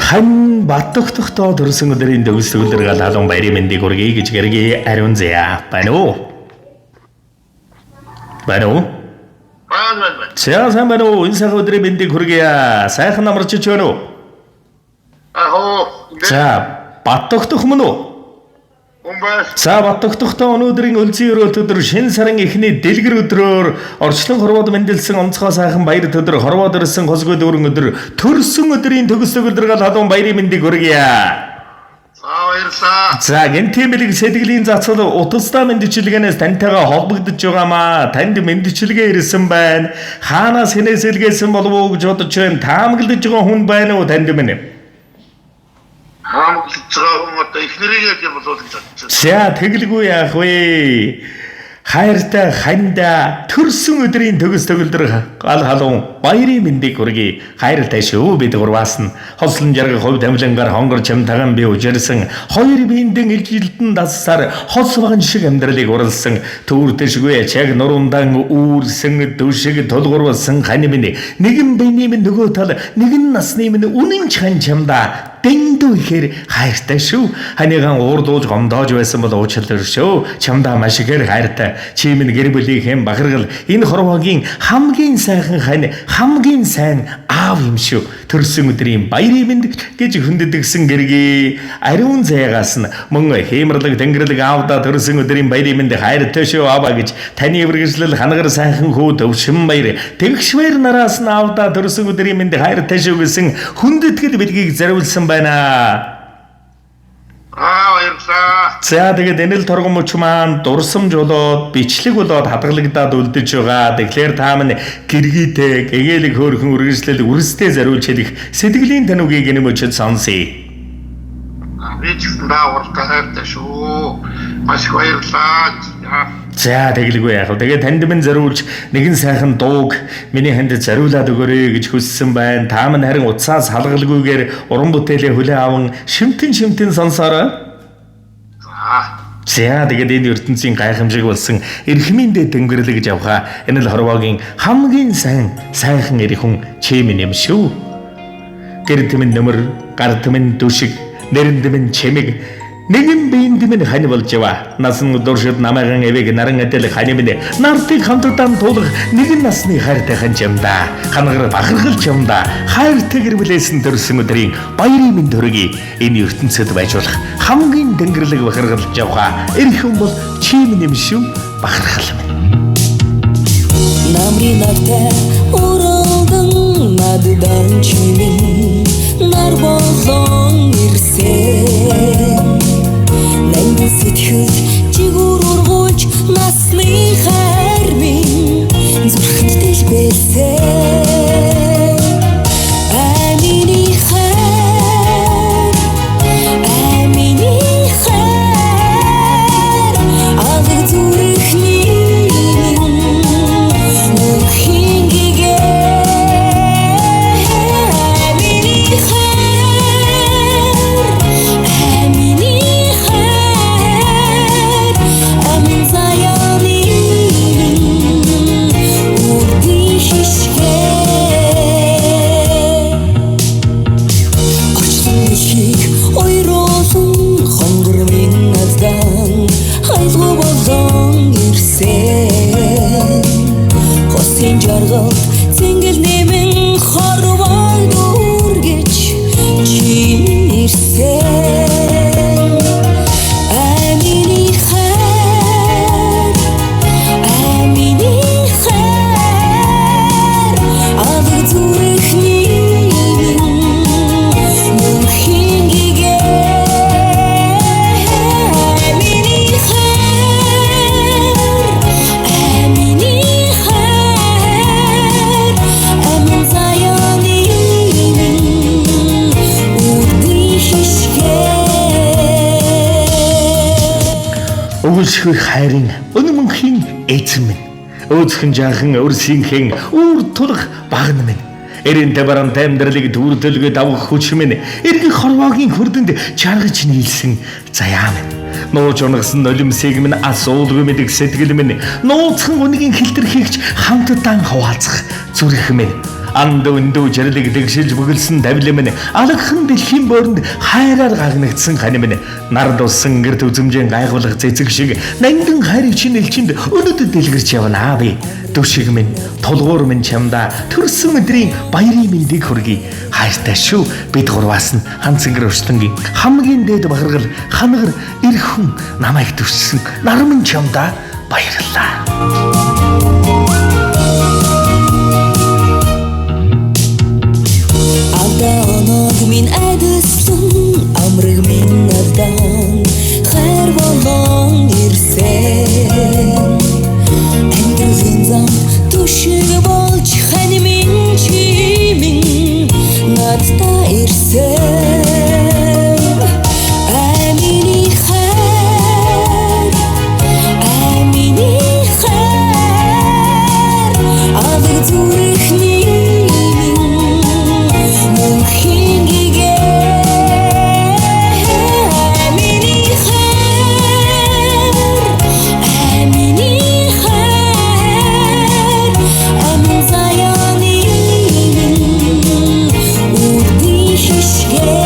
Хан Баттогтохтой төрсөн өдрийн төгс төгөлдөр гал халуун баярын мэндийг хүргэе гэж гэргий ариун зя. Байна уу? Байна уу? Байна, байна, байна. За, сайн байна уу? Энэ сайхан өдрийн мэндийг хүргэе. Сайхан амарчиж байна уу? Ахоо. За, Баттогтох мөн үү? Хүн байна. За, Баттогтохтой өнөөдрийн өлзий өрөөлт өдөр шинэ сарын эхний дэлгэр өдрөөр орчлон хорвоод мэндэлсэн онцгой сайхан баяр өдөр хорвоод ирсэн хосгүй дүүрэн өдөр төрсөн өдрийн төгс төгөлдөр гал халуун баярын мэндийг хүргэе. За, баярлалаа. За, гэнтийн бэлэг сэтгэлийн цацал утастай мэндчилгээнээс тантайгаа холбогдож байгаамаа. Танд мэндчилгээ ирсэн байна. Хаанаас хэнээс илгээсэн болов уу гэж бодож байна. Таамаглаж байгаа хүн байна уу танд минь? Хаамаглаж байгаа хүн одоо их нэрийг юм болов уу гэж бодож байна. За, тэгэлгүй яах вэ? Хайртай ханда төрсөн өдрийн төгс төгөлдөр гал халуун баярын мэндийг хүргэе. Хайртай шүү бид гурваас нь хослон жаргах хувь тамилангаар хонгор чамтаган би үжирсэн хоёр биендэн илжилтэн дассаар хос ваган шиг амьдралыг уралсан төвөртэшгүй чаг нурундан үүрсэн дүшиг тулгуурласан хань минь нэгэн биений минь нөгөө тал нэгэн насны минь үнэн ч хань чамдаа дэндүү ихээр хайртай шүү. Ханыгаан уурдуулж гомдоож байсан бол уучлал шүү. Чамдаа маш ихээр хайртай. Чи минь гэр бүлийнхэн бахархал энэ хорвоогийн хамгийн сайхан хань, хамгийн сайн аав юм шүү. Төрсөн өдрийн баярын мэнд гэж хүндэтгсэн гэргий ариун зайгаас нь мөн хиймэрлэг тэнгэрлэг аавдаа төрсөн өдрийн баярын мэнд хайртай шүү ааваа гэж таны үргэлжлэл хангар сайхан хүү төвшин баяр тэгшвэр нараас нь аавдаа төрсөн өдрийн мэнд хайртай шүү гэсэн хүндэтгэл бэлгийг зориулсан байна. Аа, баярлалаа. За, тэгээд энэл торгон мөч маань дурсамж болоод бичлэг болоод хадгалагдаад үлдэж байгаа. Тэгэхээр та минь гэргийтэй гэгээлэг хөөрхөн үргэлжлэл үрстэй зориулж хэлэх сэтгэлийн тань үгийг энэ мөчөд сонсъё. Би ч гэсэн та уралдаа хайртай шүү. Маш их баярлалаа. За, тэгэлгүй яах вэ? Тэгээд танд минь зориулж нэгэн сайхан дууг миний ханд зориулаад өгөөрэй гэж хүссэн байна. Та минь харин утсаас халгалгүйгээр уран бүтээлээ хүлээн аван шимтэн шимтэн сонсоорой. За. За, тэгээд энэ ертөнцийн гайхамшиг болсон эрхмийн дэд тэнгэрлэг жавхаа энэ л хорвоогийн хамгийн сайн сайхан эрхэн чи минь юм шүү. Гэр тэмэн нөмөр, гар тэмэн дүшиг, нэрэн тэмэн чимэг, нэгэн биенд минь хань болж яваа. Насан туршид намайган эвэг наран адил хань минь нартыг хамтдаа туулах нэгэн насны хайртай хань чамдаа. Хангар бахархал чамдаа хайртай гэр бүлээс нь төрсөн өдрийн баярын мэнд хүргэе. Энэ ертөнцид байж болох хамгийн тэнгэрлэг бахархал жавхаа эрхэн бол чи минь юм шүү. Бахархал минь. Намрын нартай уралдан наддан чимэн нар болон ирсэн. Нандин сэтгэлд жигүүр ургуулж насны хайр минь зүрхэнд дэлбэлсэн. Амины хайр, амины хайр, алга зүрхний минь мөнхийн гэгээ. Амины хайр, амины хайр, амин заяаны минь үрдийн хишгээ. Орчлон дэлхийг ойруулан хонгор минь наддан айлгуу болон ирсэн. Хосын жаргалд цэнгэл нэмэн хорвоод үргэж чи минь ирсэн. Амины хайр, амины хайр, алга зүрхний минь мөнхийн гэгээ. Амины хайр, амины хайр, амин заяаны минь үрдийн хишгээ. Өгөлшгүй хайрын өн мөнхийн эзэн минь. Өөцхөн жаахан өрсийнхэн үүр тулах багна минь. Эрентэй барамтай амьдралыг түүрдэлгүй давах хүч минь. Эргэх хорвоогийн хөрдөнд чаргаж нийлсэн заяа минь. Нууж унагсан нулимсыг минь асуулгүй мэдэх сэтгэл минь. Нууцхан үнгийн хилтерхийгч хамтдаа хуваалцах зүрх минь. Анд өндөө жирлэг дэгшилж бөглөсөн тавилан минь алгхан дэлхийн бөөрөнд хайраар гагнагдсан хань минь нар дулсан гэрт үзэмжийн гайхуулах цэцэг шиг нандин хайр чин элчинд өнөд дэлгэрч явнаа би. Дүшиг минь, тулгуур минь чамдаа төрсөн өдрийн баярын мэндийг хүргэе. Хайртай шүү. Бид гурваас нь хан цэнгэр урчлангийн хамгийн дээд бахаргал хангар эрхэн намайг төрсөн нар минь чамдаа баярлалаа. Алдааног минь айдсан, амраг минь алдаан, хайр болон ирсэн. Амьдралын зам түшиг болж хань минь чи минь надтай ирсэн. Амины хайр, амины хайр, алга зүрхний минь мөнхийн гэгээ. Амины хайр, амины хайр, амин заяаны минь үрдийн хишгээ.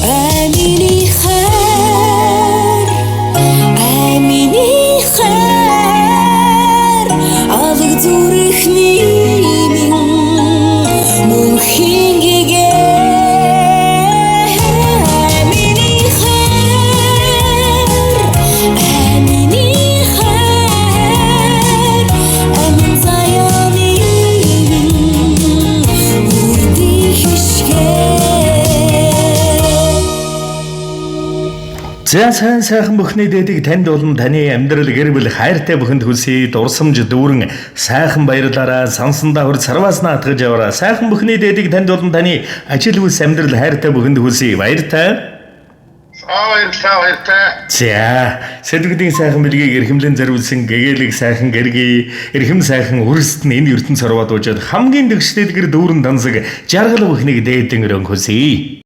Амины хайр, амины хайр, алга зүрхний минь мөнхийн гэгээ. Амины хайр, амины хайр, амин заяаны минь үрдийн хишгээ. За сайн сайхан бүхний дээдийг танд болон таны амьдрал гэр бүл хайртай бүхэнд хүсье. Дурсамж дүүрэн сайхан баярлаараа сансандаа хөр сарвааснаа атгаж яваараа. Сайхан бүхний дээдийг танд болон таны ажил үйлс амьдрал хайртай бүхэнд хүсье. Баяртай. Баярлалаа, баяртай. За, сэдвүүдийн сайхан бэлгийг эрхэмлэн зориулсан гэгээлэг сайхан гэргий, эрхэм сайхан үрст нь энэ ертөнц хорвоод уужаад хамгийн дэгштэйдгэр дүүрэн дансаг жаргал бүхнийг дээдэн өрөөн хүсье.